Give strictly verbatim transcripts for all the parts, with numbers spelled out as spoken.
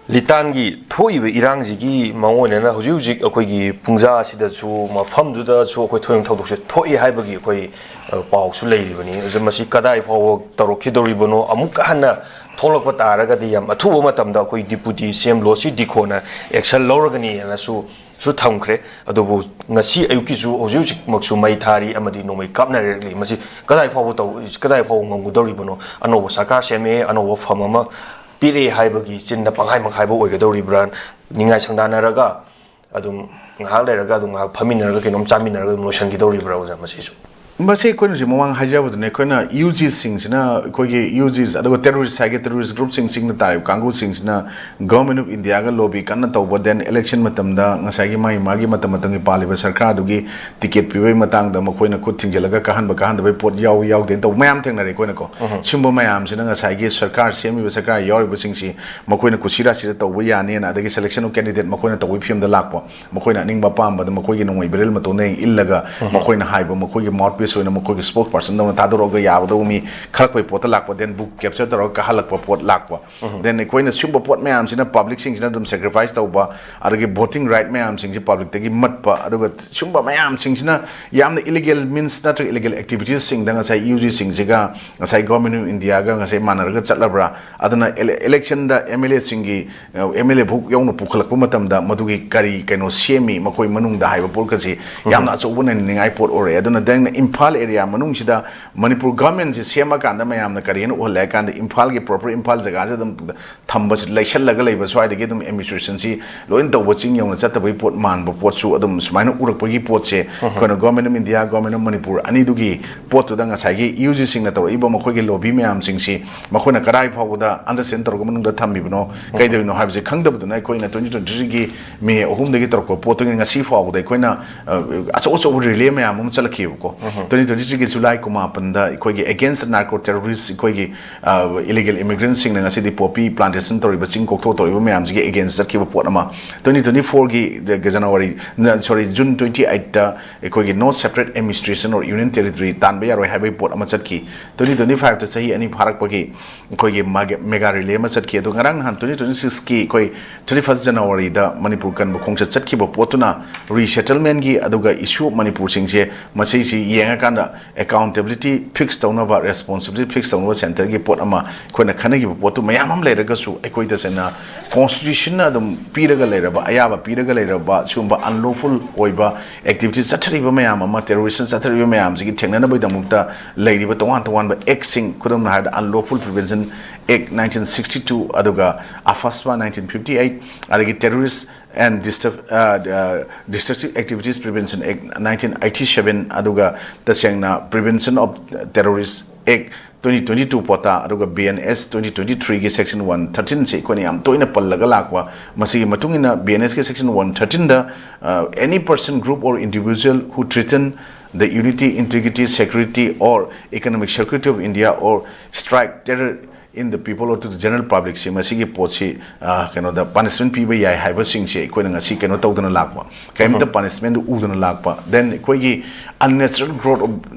ꯂꯤꯇꯥꯟꯒꯤ ꯊꯣꯛꯏꯕ ꯏꯔꯥꯡꯁꯤꯒꯤ ꯃꯑꯣꯡ ꯑꯣꯏꯅ ꯍꯧꯖꯤꯛ ꯍꯧꯖꯤꯛ ꯑꯩꯈꯣꯏꯒꯤ ꯄꯨꯡꯖꯥ ꯑꯁꯤꯗꯁꯨ ꯃꯐꯝꯗꯨꯗꯁꯨ ꯑꯩꯈꯣꯏ ꯊꯣꯏꯗꯣꯛ ꯊꯧꯗꯣꯛꯁꯦ ꯊꯣꯛꯑꯦ ꯍꯥꯏꯕꯒꯤ ꯑꯩꯈꯣꯏ, ꯑ, ꯄꯥꯎꯁꯨ ꯂꯩꯔꯤꯕꯅꯤ꯫ ꯑꯗꯨ ꯃꯁꯤ ꯀꯗꯥꯏ ꯐꯥꯎꯕ ꯇꯧꯔꯛꯈꯤꯗꯧꯔꯤꯕꯅꯣ? ꯑꯃꯨꯛꯀ ꯍꯟꯅ ꯊꯣꯛꯂꯛꯄ ꯇꯥꯔꯒꯗꯤ ꯌꯥꯝ ꯑꯊꯨꯕ ꯃꯇꯝꯗ ꯑꯩꯈꯣꯏ ꯗꯤꯄꯨꯇꯤ ꯁꯤ ꯑꯦꯝ ꯂꯣꯁꯤ ꯗꯤꯈꯣꯅ action ꯂꯧꯔꯒꯅꯤ ꯍꯥꯏꯅꯁꯨ ꯁꯨ ꯊꯝꯈ꯭ꯔꯦ꯫ ꯑꯗꯨꯕꯨ ꯉꯁꯤ ꯑꯌꯨꯛꯀꯤꯁꯨ ꯍꯧꯖꯤꯛ ꯍꯧꯖꯤꯛꯃꯛꯁꯨ ꯃꯩ ꯊꯥꯔꯤ ꯑꯃꯗꯤ ꯅꯣꯡꯃꯩ ꯀꯥꯞꯅꯔꯛꯂꯤ꯫ ꯃꯁꯤ ꯀꯗꯥꯏ ꯐꯥꯎꯕ ꯇꯧ-, ꯀꯗꯥꯏ ꯐꯥꯎꯕ ꯉꯝꯒꯗꯧꯔꯤꯕꯅꯣ? ꯑꯅꯧꯕ ꯁꯔꯀꯥꯔ ꯁꯦꯝꯃꯛꯑꯦ, ꯑꯅꯧꯕ ꯐꯝ ꯑꯃ ꯄꯤꯔꯛꯑꯦ ꯍꯥꯏꯕꯒꯤ ꯆꯤꯟꯗ ꯄꯪꯍꯥꯏ ꯃꯪꯍꯥꯏꯕ ꯑꯣꯏꯒꯗꯧꯔꯤꯕ꯭ꯔꯥ? ꯅꯤꯡꯉꯥꯏ ꯁꯪꯗꯥꯅꯔꯒ ꯑꯗꯨꯝ ꯉꯥꯏꯍꯥꯛ ꯂꯩꯔꯒ ꯑꯗꯨꯝ ꯉꯥꯏꯍꯥꯛ ꯐꯝꯃꯤꯟꯅꯔꯒ ꯀꯩꯅꯣꯝ ꯆꯥꯃꯤꯟꯅꯔꯒ ꯑꯗꯨꯝ ꯂꯣꯏꯁꯤꯟꯈꯤꯗꯧꯔꯤꯕ꯭ꯔꯥ, ꯑꯣꯖꯥ, ꯃꯁꯤꯁꯨ? ꯃꯁꯤ ꯑꯩꯈꯣꯏꯅ ꯍꯧꯖꯤꯛ ꯃꯃꯥꯡ ꯍꯥꯏꯖꯕꯗꯨꯅꯦ, ꯑꯩꯈꯣꯏꯅ ꯌꯨ ꯖꯤꯁꯤꯡꯁꯤꯅ, ꯑꯩꯈꯣꯏꯒꯤ ꯌꯨ ꯖꯤꯁ ꯑꯗꯨꯒ ꯇꯦꯔꯣꯔꯤꯁ ꯍꯥꯏꯒꯦ, ꯇꯦꯔꯣꯔꯤꯁ ꯒ꯭ꯔꯨꯞꯁꯤꯡ ꯆꯤꯡꯗ ꯇꯥꯔꯤꯕ ꯀꯥꯡꯕꯨꯁꯤꯡꯁꯤꯅ Government of India ꯒ lobby ꯀꯟꯅ ꯇꯧꯕ, then election ꯃꯇꯝꯗ ꯉꯁꯥꯏꯒꯤ ꯃꯥꯒꯤ, ꯃꯥꯒꯤ ꯃꯇꯝ ꯃꯇꯝꯒꯤ ꯄꯥꯜꯂꯤꯕ ꯁꯔꯀꯥꯔꯗꯨꯒꯤ ticket ꯄꯤꯕꯒꯤ ꯃꯇꯥꯡꯗ ꯃꯈꯣꯏꯅ ꯈꯨꯠ ꯊꯤꯡꯖꯤꯜꯂꯒ ꯀꯥꯍꯟꯕ ꯀꯥꯍꯟꯗꯕꯒꯤ ꯄꯣꯠ ꯌꯥꯎꯏ ꯌꯥꯎꯗꯦꯅ ꯇꯧꯕ ꯃꯌꯥꯝ ꯊꯦꯡꯅꯔꯦ ꯑꯩꯈꯣꯏꯅꯀꯣ꯫ ꯁꯨꯝꯕ ꯃꯌꯥꯝꯁꯤꯅ ꯉꯁꯥꯏꯒꯤ ꯁꯔꯀꯥꯔ ꯁꯦꯝꯃꯤꯕ, ꯁꯔꯀꯥꯔ ꯌꯥꯎꯔꯤꯕꯁꯤꯡꯁꯤ ꯃꯈꯣꯏꯅ ꯀꯨꯁꯤꯔꯥꯁꯤꯗ ꯇꯧꯕ ꯌꯥꯅꯤꯅ, ꯑꯗꯒꯤ selection of candidate ꯃꯈꯣꯏꯅ ꯇꯧꯕꯒꯤ ꯐꯤꯕꯝꯗ ꯂꯥꯛꯄ, ꯃꯈꯣꯏꯅ ꯑꯅꯤꯡꯕ ꯑꯄꯥꯝꯕꯗ ꯃꯈꯣꯏꯒꯤ ꯅꯣꯡꯃꯩ barrel ꯃꯇꯣꯟꯗ ꯍꯦꯛ ꯏꯜꯂꯒ ꯃꯈꯣꯏꯅ ꯍꯥꯏꯕ, ꯃꯈꯣꯏꯒꯤ mouthpiece ꯑꯣꯏꯅ ꯃꯈꯣꯏꯒꯤ spokesperson ꯗꯧꯅ ꯊꯥꯗꯣꯔꯛꯑꯒ ꯌꯥꯒꯗꯧꯕ ꯃꯤ ꯈꯜꯂꯛꯄꯒꯤ ꯄꯣꯠꯇ ꯂꯥꯛꯄ, then book capture ꯇꯧꯔꯒ ꯀꯥꯍꯜꯂꯛꯄ ꯄꯣꯠ ꯂꯥꯛꯄ꯫ Then ꯑꯩꯈꯣꯏꯅ ꯁꯤꯒꯨꯝꯕ ꯄꯣꯠ ꯃꯌꯥꯝꯁꯤꯅ public ꯁꯤꯡꯁꯤꯅ ꯑꯗꯨꯝ sacrifice ꯇꯧꯕ, ꯑꯗꯒꯤ voting right ꯃꯌꯥꯝꯁꯤꯡꯁꯤ public ꯇꯒꯤ ꯃꯠꯄ, ꯑꯗꯨꯒ ꯁꯤꯒꯨꯝꯕ ꯃꯌꯥꯝꯁꯤꯡꯁꯤꯅ ꯌꯥꯝꯅ illegal means ꯅꯠꯇ꯭ꯔꯒ illegal activities ꯁꯤꯡꯗ ꯉꯁꯥꯏ ꯌꯨ ꯖꯤꯁꯤꯡꯁꯤꯒ ꯉꯁꯥꯏ Government of India ꯒ ꯉꯁꯥꯏ ꯃꯥꯟꯅꯔꯒ ꯆꯠꯂꯕ꯭ꯔꯥ? ꯑꯗꯨꯅ ele-, election the M L A ꯁꯤꯡꯒꯤ, ꯑ, M L A ꯐꯥꯎ ꯌꯧꯅ ꯄꯨꯈꯠꯂꯛꯄ ꯃꯇꯝꯗ ꯃꯗꯨꯒꯤ ꯀꯔꯤ ꯀꯩꯅꯣ ꯁꯦꯝꯃꯤ ꯃꯈꯣꯏ ꯃꯅꯨꯡꯗ ꯍꯥꯏꯕ ꯄꯣꯠꯀꯁꯤ ꯌꯥꯝꯅ ꯑꯆꯧꯕ ꯅꯩꯅꯅꯤꯡꯉꯥꯏ ꯄꯣꯠ ꯑꯣꯏꯔꯦ꯫ ꯑꯗꯨꯅ ꯗꯦꯟ ꯏꯝꯐꯥꯜ area ꯃꯅꯨꯡꯁꯤꯗ ꯃꯅꯤꯄꯨꯔ government ꯁꯤ ꯁꯦꯝꯃꯀꯥꯟꯗ ꯃꯌꯥꯝꯅ ꯀꯔꯤ ꯍꯥꯏꯅ ꯎꯍꯜꯂꯦ ꯍꯥꯏ ꯀꯥꯟꯗ ꯏꯝꯐꯥꯜꯒꯤ proper ꯏꯝꯐꯥꯜ ꯖꯒꯥꯁꯤ ꯑꯗꯨꯝ ꯊꯝꯕꯁꯤ, ꯂꯩꯁꯜꯂꯒ ꯂꯩꯕ ꯁ꯭ꯋꯥꯏꯗꯒꯤ ꯑꯗꯨꯝ administration ꯁꯤ ꯂꯣꯏꯅ ꯇꯧꯕ, ꯆꯤꯡ ꯌꯧꯅ ꯆꯠꯇꯕꯒꯤ ꯄꯣꯠ ꯃꯥꯟꯕ ꯄꯣꯠꯁꯨ ꯑꯗꯨꯝ ꯁꯨꯃꯥꯏꯅ ꯎꯔꯛꯄꯒꯤ ꯄꯣꯠꯁꯦ ꯑꯩꯈꯣꯏꯅ Government of India, Government of Manipur ꯑꯅꯤꯗꯨꯒꯤ ꯄꯣꯠꯇꯨꯗ ꯉꯁꯥꯏꯒꯤ ꯌꯨ ꯖꯤꯁꯤꯡꯅ ꯇꯧꯔꯛꯏꯕ ꯃꯈꯣꯏꯒꯤ lobby ꯃꯌꯥꯝꯁꯤꯡꯁꯤ ꯃꯈꯣꯏꯅ ꯀꯗꯥꯏ ꯐꯥꯎꯕꯗ understand ꯇꯧꯔꯒ ꯃꯅꯨꯡꯗ ꯊꯝꯃꯤꯕꯅꯣ, ꯀꯩꯗꯧꯔꯤꯅꯣ ꯍꯥꯏꯕꯁꯦ ꯈꯪꯗꯕꯗꯨꯅ ꯑꯩꯈꯣꯏꯅ twenty twenty three ꯒꯤ May ꯑꯍꯨꯝꯗꯒꯤ ꯇꯧꯔꯛꯄ ꯄꯣꯠꯇꯨꯒꯤ ꯉꯁꯤ ꯐꯥꯎꯕꯗ ꯑꯩꯈꯣꯏꯅ, ꯑ, ꯑꯆꯧ ꯑꯆꯧꯕ relay ꯃꯌꯥꯝ ꯑꯃ ꯆꯠꯂꯛꯈꯤꯕꯀꯣ꯫ ꯇ꯭ꯋꯦꯟꯇꯤ ꯇ꯭ꯋꯦꯟꯇꯤ ꯊ꯭ꯔꯤꯒꯤ ꯖꯨꯂꯥꯏ ꯀꯨꯟꯃꯥꯄꯟꯗ ꯑꯩꯈꯣꯏꯒꯤ against narco terrorist, ꯑꯩꯈꯣꯏꯒꯤ ꯏꯂꯤꯒꯦꯜ ꯏꯃꯤꯒ꯭ꯔꯦꯟꯁꯤꯡꯅ ꯉꯁꯤꯗꯤ ꯄꯣꯄꯤ ꯄ꯭ꯂꯥꯟꯇꯦꯁꯟ ꯇꯧꯔꯤꯕ, ꯆꯤꯡ ꯀꯣꯛꯊꯣꯛ ꯇꯧꯔꯤꯕ ꯃꯌꯥꯝꯁꯤꯒꯤ against ꯆꯠꯈꯤꯕ ꯄꯣꯠ ꯑꯃ, ꯇ꯭ꯋꯦꯟꯇꯤ ꯇ꯭ꯋꯦꯟꯇꯤ ꯐꯣꯔꯒꯤ ꯖꯅꯋꯥꯔꯤ, ꯁꯣꯔꯤ, ꯖꯨꯟ ꯇ꯭ꯋꯦꯟꯇꯤ ꯑꯩꯠꯇ ꯑꯩꯈꯣꯏꯒꯤ no separate administration or union territory ꯇꯥꯟꯕ ꯌꯥꯔꯣꯏ ꯍꯥꯏꯕꯒꯤ ꯄꯣꯠ ꯑꯃ ꯆꯠꯈꯤ꯫ ꯇ꯭ꯋꯦꯟꯇꯤ ꯇ꯭ꯋꯦꯟꯇꯤ ꯐꯥꯏꯚꯇ ꯆꯍꯤ ꯑꯅꯤ ꯐꯥꯔꯛꯄꯒꯤ ꯑꯩꯈꯣꯏꯒꯤ ꯃꯥꯒꯤ ꯃꯦꯒꯥ ꯔꯦꯂꯤ ꯑꯃ ꯆꯠꯈꯤ꯫ ꯑꯗꯣ ꯉꯔꯥꯡ ꯅꯍꯥꯟ ꯇ꯭ꯋꯦꯟꯇꯤ ꯇ꯭ꯋꯦꯟꯇꯤ ꯁꯤꯛꯁꯀꯤ ꯑꯩꯈꯣꯏ ꯊꯥꯔꯇꯤ ꯐꯥꯔꯁ ꯖꯅꯋꯥꯔꯤꯗ ꯃꯅꯤꯄꯨꯔ ꯀꯟꯕ ꯈꯣꯡꯆꯠ ꯆꯠꯈꯤꯕ ꯄꯣꯠꯇꯨꯅ ꯔꯤꯁꯦꯇꯜꯃꯦꯟꯒꯤ ꯑꯗꯨꯒ ꯏꯁꯨ ꯑꯣꯐ ꯃꯅꯤꯄꯨꯔꯁꯤꯡꯁꯦ ꯃꯁꯤꯁꯤ ꯌꯦꯡꯉꯀꯥꯟꯗ ꯑꯦꯀꯥꯎꯟꯇꯦꯕꯤꯂꯤꯇꯤ ꯐꯤꯛꯁ ꯇꯧꯅꯕ, ꯔꯦꯁꯄꯣꯟꯁꯤꯕꯤꯂꯤꯇꯤ ꯐꯤꯛꯁ ꯇꯧꯅꯕ ꯁꯦꯟꯇꯔꯒꯤ ꯄꯣꯠ ꯑꯃ ꯑꯩꯈꯣꯏꯅ ꯈꯟꯅꯈꯤꯕ ꯄꯣꯠꯇꯨ ꯃꯌꯥꯝ ꯑꯃ ꯂꯩꯔꯒꯁꯨ, ꯑꯩꯈꯣꯏ ꯇꯁꯦꯡꯅ ꯀꯣꯟꯁꯇꯤꯇ꯭ꯌꯨꯁꯟꯅ ꯑꯗꯨꯝ ꯄꯤꯔꯒ ꯂꯩꯔꯕ, ꯑꯌꯥꯕ ꯄꯤꯔꯒ ꯂꯩꯔꯕ ꯁꯤꯒꯨꯝꯕ ꯑꯟꯂꯣꯐꯨꯜ ꯑꯣꯏꯕ ꯑꯦꯛꯇꯤꯚꯤꯇꯤꯁ ꯆꯠꯊꯔꯤꯕ ꯃꯌꯥꯝ ꯑꯃ, ꯇꯦꯔꯣꯔꯤꯁꯟ ꯆꯠꯊꯔꯤꯕ ꯃꯌꯥꯝꯁꯤꯒꯤ ꯊꯦꯡꯅꯅꯕꯒꯤꯗꯃꯛꯇ ꯂꯩꯔꯤꯕ ꯇꯣꯉꯥꯟ ꯇꯣꯉꯥꯟꯕ ꯑꯦꯛꯁꯤꯡ, ꯈꯨꯗꯝ ꯑꯣꯏꯅ ꯍꯥꯏꯔꯕꯗ Unlawful Prevention Act nineteen sixty two, ꯑꯗꯨꯒ AFASPA nineteen fifty eight, ꯑꯗꯒꯤ Terrorist and Destruct-, ꯑ, ꯑ, Destructive Activities Prevention Act nineteen eighty seven, ꯑꯗꯨꯒ ꯇꯁꯦꯡꯅ Prevention of Terrorist Act twenty twenty two ꯄꯣꯠꯇ, ꯑꯗꯨꯒ B N S twenty twenty three ꯒꯤ section one thirteen ꯁꯤ ꯑꯩꯈꯣꯏꯅ ꯌꯥꯝ ꯇꯣꯏꯅ ꯄꯜꯂꯒ ꯂꯥꯛꯄ꯫ ꯃꯁꯤꯒꯤ ꯃꯇꯨꯡ ꯏꯟꯅ B N S ꯀꯤ section one thirteen ꯗ, ꯑ, "Any person, group or individual who threaten the unity, integrity, security or economic security of India or strike terror in the people or to the general public" ꯁꯤ, ꯃꯁꯤꯒꯤ ꯄꯣꯠꯁꯤ, ꯑ, ꯀꯩꯅꯣꯗ punishment ꯄꯤꯕ ꯌꯥꯏ ꯍꯥꯏꯕꯁꯤꯡꯁꯦ ꯑꯩꯈꯣꯏꯅ ꯉꯁꯤ ꯀꯩꯅꯣ ꯇꯧꯗꯅ ꯂꯥꯛꯄ, ꯀꯔꯤꯝꯇ ꯄꯅꯤꯁꯃꯦꯟꯗꯨ ꯎꯗꯅ ꯂꯥꯛꯄ꯫ Then ꯑꯩꯈꯣꯏꯒꯤ unnatural growth of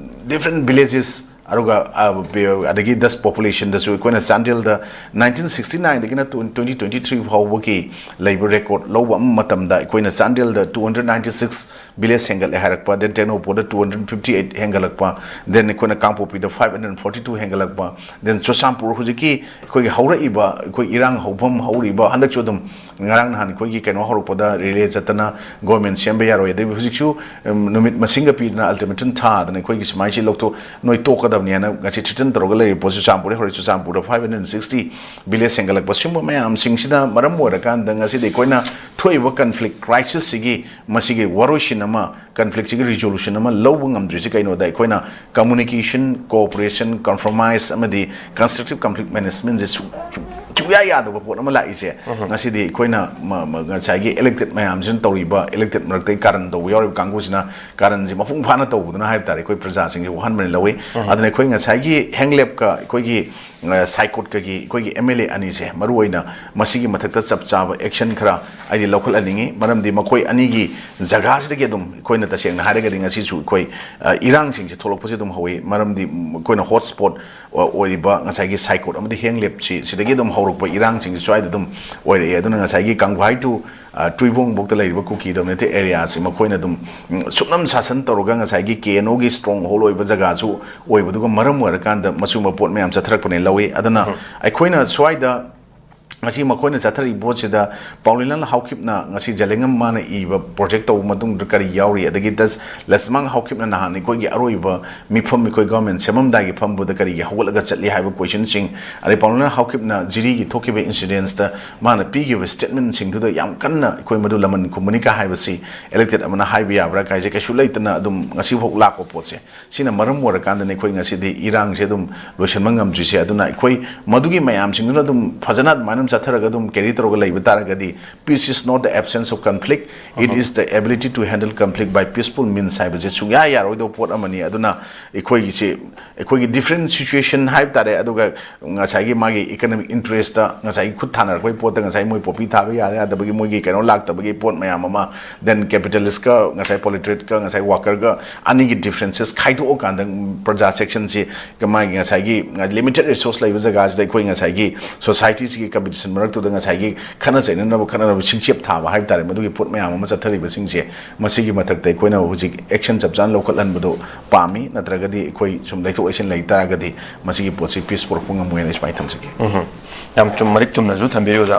different villages, ꯑꯗꯨꯒ, ꯑ, ꯄꯤ-, ꯑꯗꯒꯤ thus population ꯗꯁꯨ ꯑꯩꯈꯣꯏꯅ ꯆꯥꯟꯗꯦꯜꯗ nineteen sixty nine ꯗꯒꯤꯅ twenty twenty three ꯐꯥꯎꯕꯒꯤ ꯂꯩꯕ ꯔꯦꯀꯣꯔꯠ ꯂꯧꯕ ꯃꯇꯝꯗ ꯑꯩꯈꯣꯏꯅ ꯆꯥꯟꯗꯦꯜꯗ two hundred ninety six village ꯍꯦꯟꯒꯠꯂꯦ ꯍꯥꯏꯔꯛꯄ, then ꯇꯦꯡꯅꯧꯄꯜꯗ two hundred fifty eight ꯍꯦꯟꯒꯠꯂꯛꯄ, then ꯑꯩꯈꯣꯏꯅ ꯀꯥꯡꯄꯣꯛꯄꯤꯗ five hundred forty two ꯍꯦꯟꯒꯠꯂꯛꯄ, then ꯆꯨꯔꯆꯥꯟꯄꯨꯔ, ꯍꯧꯖꯤꯛꯀꯤ ꯑꯩꯈꯣꯏꯒꯤ ꯍꯧꯔꯛꯏꯕ, ꯑꯩꯈꯣꯏ ꯏꯔꯥꯡ ꯍꯧꯐꯝ ꯍꯧꯔꯤꯕ, ꯍꯟꯗꯛꯁꯨ ꯑꯗꯨꯝ ꯉꯔꯥꯡ ꯅꯍꯥꯟ ꯑꯩꯈꯣꯏꯒꯤ ꯀꯩꯅꯣ ꯍꯧꯔꯛꯄꯗ ꯔꯤꯂꯦ ꯆꯠꯇꯅ ꯒꯣꯔꯃꯦꯟ ꯁꯦꯝꯕ ꯌꯥꯔꯣꯏ, ꯑꯗꯩ ꯍꯧꯖꯤꯛꯁꯨ, ꯎꯝ, ꯅꯨꯃꯤꯠ ꯃꯁꯤꯡꯒ ꯄꯤꯗꯅ ultimatum ꯊꯥꯗꯅ ꯑꯩꯈꯣꯏꯒꯤ ꯁꯨꯃꯥꯏꯅ ꯁꯤ ꯂꯧꯊꯣꯛ, ꯅꯣꯏ ꯇꯣꯛꯀꯗꯕꯅꯤ ꯍꯥꯏꯅ ꯉꯁꯤ threaten ꯇꯧꯔꯒ ꯂꯩꯔꯤꯕ ꯄꯣꯠꯁꯤ ꯆꯨꯔꯆꯥꯟꯄꯨꯔꯗ ꯍꯧꯔꯛꯏ, ꯆꯨꯔꯆꯥꯟꯄꯨꯔꯗ five hundred sixty village ꯍꯦꯟꯒꯠꯂꯛꯄ꯫ ꯁꯤꯒꯨꯝꯕ ꯃꯌꯥꯝꯁꯤꯡꯁꯤꯅ ꯃꯔꯝ ꯑꯣꯏꯔꯀꯥꯟꯗ ꯉꯁꯤꯗꯤ ꯑꯩꯈꯣꯏꯅ ꯊꯣꯛꯏꯕ ꯀꯟꯐ꯭ꯂꯤꯛ ꯀ꯭ꯔꯥꯏꯁꯤꯁꯁꯤꯒꯤ ꯃꯁꯤꯒꯤ ꯋꯥꯔꯣꯏꯁꯤꯟ ꯑꯃ, ꯀꯟꯐ꯭ꯂꯤꯛꯁꯤꯒꯤ ꯔꯤꯖꯣꯂꯨꯁꯟ ꯑꯃ ꯂꯧꯕ ꯉꯝꯗ꯭ꯔꯤꯁꯤ ꯀꯩꯅꯣꯗ ꯑꯩꯈꯣꯏꯅ ꯀꯝꯃꯨꯅꯤꯀꯦꯁꯟ, ꯀꯣꯑꯣꯄꯔꯦꯁꯟ, ꯀꯝꯄ꯭ꯔꯣꯃꯥꯏꯁ ꯑꯃꯗꯤ ꯀꯟꯁꯇ꯭ꯔꯛꯇꯤꯞ ꯀꯟꯐ꯭ꯂꯤꯛ ꯃꯦꯅꯦꯖꯃꯦꯟꯁꯦ ꯁꯨ- ꯁꯨ- ꯁꯨꯡꯌꯥ ꯌꯥꯗꯕ ꯄꯣꯠ ꯑꯃ ꯂꯥꯛꯏꯁꯦ꯫ ꯉꯁꯤꯗꯤ ꯑꯩꯈꯣꯏꯅ ꯃ- ꯃ- ꯉꯁꯥꯏꯒꯤ ꯏꯂꯦꯛꯇꯦꯠ ꯃꯌꯥꯝꯁꯤꯅ ꯇꯧꯔꯤꯕ, ꯏꯂꯦꯛꯇꯦꯠ ꯃꯔꯛꯇꯒꯤ ꯀꯥꯔꯟ ꯇꯧꯕ ꯌꯥꯎꯔꯤꯕ ꯀꯥꯡꯕꯨꯁꯤꯅ ꯀꯥꯔꯟꯁꯦ ꯃꯄꯨꯡ ꯐꯥꯅ ꯇꯧꯕꯗꯨꯅ ꯍꯥꯏꯕ ꯇꯥꯔꯦ, ꯑꯩꯈꯣꯏ ꯄ꯭ꯔꯖꯥꯁꯤꯡꯁꯦ ꯋꯥꯍꯟꯕꯅ ꯂꯧꯋꯤ꯫ ꯑꯗꯨꯅ ꯑꯩꯈꯣꯏ ꯉꯁꯥꯏꯒꯤ ꯍꯦꯡꯂꯦꯞꯀ ꯑꯩꯈꯣꯏꯒꯤ ꯁꯥꯏꯀꯣꯠꯀꯒꯤ ꯑꯩꯈꯣꯏꯒꯤ ꯑꯦꯝ ꯑꯦꯜ ꯑꯦ ꯑꯅꯤꯁꯦ ꯃꯔꯨ ꯑꯣꯏꯅ ꯃꯁꯤꯒꯤ ꯃꯊꯛꯇ ꯆꯞ ꯆꯥꯕ ꯑꯦꯛꯁꯟ ꯈꯔ ꯑꯩꯗꯤ ꯂꯧꯈꯠꯍꯟꯅꯤꯡꯉꯤ꯫ ꯃꯔꯝꯗꯤ ꯃꯈꯣꯏ ꯑꯅꯤꯒꯤ ꯖꯒꯥꯁꯤꯗꯒꯤ ꯑꯗꯨꯝ ꯑꯩꯈꯣꯏꯅ ꯇꯁꯦꯡꯅ ꯍꯥꯏꯔꯒꯗꯤ ꯉꯁꯤꯁꯨ ꯑꯩꯈꯣꯏ, ꯑ, ꯏꯔꯥꯡꯁꯤꯡꯁꯦ ꯊꯣꯛꯂꯛꯄꯁꯦ ꯑꯗꯨꯝ ꯍꯧꯋꯤ꯫ ꯃꯔꯝꯗꯤ ꯑꯩꯈꯣꯏꯅ ꯍꯣꯠ ꯁ꯭ꯄꯣꯠ ꯑꯣꯏꯔꯤꯕ ꯉꯁꯥꯏꯒꯤ ꯁꯥꯏꯀꯣꯠ ꯑꯃꯗꯤ ꯍꯦꯡꯂꯦꯞꯁꯤ ꯁꯤꯗꯒꯤ ꯑꯗꯨꯝ ꯍꯧꯔꯛꯄ ꯏꯔꯥꯡꯁꯤꯡꯁꯤ ꯁ꯭ꯋꯥꯏꯗ ꯑꯗꯨꯝ ꯑꯣꯏꯔꯛꯑꯦ꯫ ꯑꯗꯨꯅ ꯉꯁꯥꯏꯒꯤ ꯀꯪꯒꯨꯍꯥꯏ ꯇꯨ, ꯑ, ꯇꯨꯏꯕꯣꯡꯕꯣꯛꯇ ꯂꯩꯔꯤꯕ ꯀꯨꯀꯤ ꯗꯣꯃꯤꯅꯦꯇꯦꯠ ꯑꯦꯔꯤꯌꯥꯁꯤ ꯃꯈꯣꯏꯅ ꯑꯗꯨꯝ, ꯎꯝ, ꯁꯨꯞꯅꯝ ꯁꯥꯁꯟ ꯇꯧꯔꯒ ꯉꯁꯥꯏꯒꯤ ꯀꯦ ꯑꯦꯟ ꯑꯣꯒꯤ ꯁ꯭ꯇ꯭ꯔꯣꯡ ꯍꯣꯜ ꯑꯣꯏꯕ ꯖꯒꯥꯁꯨ ꯑꯣꯏꯕꯗꯨꯒ ꯃꯔꯝ ꯑꯣꯏꯔꯀꯥꯟꯗ ꯃꯁꯤꯒꯨꯝꯕ ꯄꯣꯠ ꯃꯌꯥꯝ ꯆꯠꯊꯔꯛꯄꯅꯦ ꯂꯧꯏ꯫ ꯑꯗꯨꯅ ꯑꯩꯈꯣꯏꯅ ꯁ꯭ꯋꯥꯏꯗ ꯉꯁꯤ ꯃꯈꯣꯏꯅ ꯆꯠꯊꯔꯤꯕ ꯄꯣꯠꯁꯤꯗ ꯄꯥꯎꯂꯤꯂꯥꯜ ꯍꯥꯎꯀꯤꯞꯅ ꯉꯁꯤ ꯖꯂꯦꯡꯉꯝ ꯃꯥꯅ ꯏꯕ ꯄ꯭ꯔꯣꯖꯦꯛ ꯇꯧꯕ ꯃꯇꯨꯡꯗ ꯀꯔꯤ ꯌꯥꯎꯔꯤ, ꯑꯗꯒꯤ ꯗꯁ ꯂꯁꯃꯥꯡ ꯍꯥꯎꯀꯤꯞꯅ ꯅꯍꯥꯟ ꯑꯩꯈꯣꯏꯒꯤ ꯑꯔꯣꯏꯕ ꯃꯤꯐꯝ, ꯑꯩꯈꯣꯏ ꯒꯚꯔꯟꯃꯦꯟꯠ ꯁꯦꯝꯃꯝꯗꯥꯏꯒꯤ ꯐꯝꯕꯗ ꯀꯔꯤꯒꯤ ꯍꯧꯒꯠꯂꯒ ꯆꯠꯂꯤ ꯍꯥꯏꯕ ꯀꯣꯏꯁꯟꯁꯤꯡ, ꯑꯗꯩ ꯄꯥꯎꯂꯤꯂꯥꯜ ꯍꯥꯎꯀꯤꯞꯅ ꯖꯤꯔꯤꯒꯤ ꯊꯣꯛꯈꯤꯕ ꯏꯟꯁꯤꯗꯦꯟꯁꯇ ꯃꯥꯅ ꯄꯤꯈꯤꯕ ꯁ꯭ꯇꯦꯠꯃꯦꯟꯠꯁꯤꯡꯗꯨꯗ ꯌꯥꯝ ꯀꯟꯅ ꯑꯩꯈꯣꯏ ꯃꯗꯨ ꯂꯃꯟ ꯈꯨꯝꯕꯅꯤ ꯀ ꯍꯥꯏꯕꯁꯤ ꯏꯂꯦꯛꯇꯦꯠ ꯑꯃꯅ ꯍꯥꯏꯕ ꯌꯥꯕ꯭ꯔꯥ ꯀꯥꯏꯁꯦ ꯀꯩꯁꯨ ꯂꯩꯇꯅ ꯑꯗꯨꯝ ꯉꯁꯤꯐꯥꯎ ꯂꯥꯛꯄ ꯄꯣꯠꯁꯦ, ꯁꯤꯅ ꯃꯔꯝ ꯑꯣꯏꯔꯀꯥꯟꯗꯅꯤ ꯑꯩꯈꯣꯏ ꯉꯁꯤꯗꯤ ꯏꯔꯥꯡꯁꯦ ꯑꯗꯨꯝ ꯂꯣꯏꯁꯤꯟꯕ ꯉꯝꯗ꯭ꯔꯤꯁꯦ꯫ ꯑꯗꯨꯅ ꯑꯩꯈꯣꯏ ꯃꯗꯨꯒꯤ ꯃꯌꯥꯝꯁꯤꯡꯗꯨꯅ ꯑꯗꯨꯝ ꯐꯖꯅ ꯑꯗꯨꯃꯥꯏꯅ ꯑꯗꯨꯝ ꯆꯠꯊꯔꯒ ꯑꯗꯨꯝ ꯀꯦꯔꯤ ꯇꯧꯔꯒ ꯂꯩꯕ ꯇꯥꯔꯒꯗꯤ, peace is not the absence of conflict, it is the ability to handle conflict by peaceful means ꯍꯥꯏꯕꯁꯦ ꯁꯨꯡꯌꯥ ꯌꯥꯔꯣꯏꯗꯧꯕ ꯄꯣꯠ ꯑꯃꯅꯤ꯫ ꯑꯗꯨꯅ ꯑꯩꯈꯣꯏꯒꯤꯁꯦ, ꯑꯩꯈꯣꯏꯒꯤ ꯗꯤꯐ꯭ꯔꯦꯟ ꯁꯤꯆꯨꯋꯦꯁꯟ ꯍꯥꯏꯕ ꯇꯥꯔꯦ, ꯑꯗꯨꯒ ꯉꯁꯥꯏꯒꯤ ꯃꯥꯒꯤ ꯏꯀꯅꯃꯤꯛ ꯏꯟꯇꯔꯦꯁꯇ ꯉꯁꯥꯏꯒꯤ ꯈꯨꯠ ꯊꯥꯅꯔꯛꯄꯒꯤ ꯄꯣꯠꯇ ꯉꯁꯥꯏ ꯃꯣꯏ ꯄꯣꯄꯤ ꯊꯥꯕ ꯌꯥꯗ ꯌꯥꯗꯕꯒꯤ ꯃꯣꯏꯒꯤ ꯀꯩꯅꯣ ꯂꯥꯛꯇꯕꯒꯤ ꯄꯣꯠ ꯃꯌꯥꯝ ꯑꯃ, then ꯀꯦꯄꯤꯇꯦꯂꯤꯁꯀ ꯉꯁꯥꯏ ꯄ꯭ꯔꯣꯂꯦꯇꯥꯔꯤꯌꯦꯠꯀ ꯉꯁꯥꯏ ꯋꯥꯔꯀꯔꯒ ꯑꯅꯤꯒꯤ ꯗꯤꯐ꯭ꯔꯦꯟꯁꯦꯁ ꯈꯥꯏꯗꯣꯛꯑꯀꯥꯟꯗ ꯄ꯭ꯔꯖꯥ ꯁꯦꯛꯁꯟꯁꯤ ꯃꯥꯒꯤ ꯉꯁꯥꯏꯒꯤ ꯂꯤꯃꯤꯇꯦꯠ ꯔꯤꯁꯣꯔꯁ ꯂꯩꯕ ꯖꯒꯥꯁꯤꯗ ꯑꯩꯈꯣꯏ ꯉꯁꯥꯏꯒꯤ ꯁꯣꯁꯥꯏꯇꯤꯁꯤꯒꯤ ꯀꯝꯄꯤꯇꯤꯁꯟ ꯃꯔꯛꯇꯨꯗ ꯉꯁꯥꯏꯒꯤ ꯈꯠꯅ ꯆꯩꯅꯅꯕ, ꯈꯠꯅꯅꯕ ꯁꯤꯡꯆꯦꯞ ꯊꯥꯕ ꯍꯥꯏꯕ ꯇꯥꯔꯦ, ꯃꯗꯨꯒꯤ ꯄꯣꯠ ꯃꯌꯥꯝ ꯑꯃ ꯆꯠꯊꯔꯤꯕꯁꯤꯡꯁꯦ ꯃꯁꯤꯒꯤ ꯃꯊꯛꯇ ꯑꯩꯈꯣꯏꯅ ꯍꯧꯖꯤꯛ ꯑꯦꯛꯁꯟ ꯆꯞ ꯆꯥꯅ ꯂꯧꯈꯠꯍꯟꯕꯗꯣ ꯄꯥꯝꯃꯤ꯫ ꯅꯠꯇ꯭ꯔꯒꯗꯤ ꯑꯩꯈꯣꯏ ꯁꯨꯝ ꯂꯩꯊꯣꯛ ꯂꯩꯁꯤꯟ ꯂꯩ ꯇꯥꯔꯒꯗꯤ ꯃꯁꯤꯒꯤ ꯄꯣꯠꯁꯤ ꯄꯤꯁ ꯄꯨꯔꯛꯄ ꯉꯝꯃꯣꯏ ꯍꯥꯏꯅ ꯁꯨꯃꯥꯏꯅ ꯊꯝꯖꯒꯦ꯫ ꯌꯥꯝ ꯆꯨꯝ, ꯃꯔꯤꯛ ꯆꯨꯝꯅꯁꯨ ꯊꯝꯕꯤꯔꯤ ꯑꯣꯖꯥ꯫